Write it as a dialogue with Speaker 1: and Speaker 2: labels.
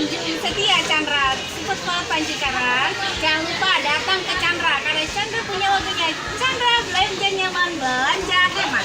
Speaker 1: Pengunjung setia Chandra Super Sport Pancucaran, jangan lupa datang ke Chandra karena Chandra punya waktunya. Chandra, belanja nyaman, belanja hemat.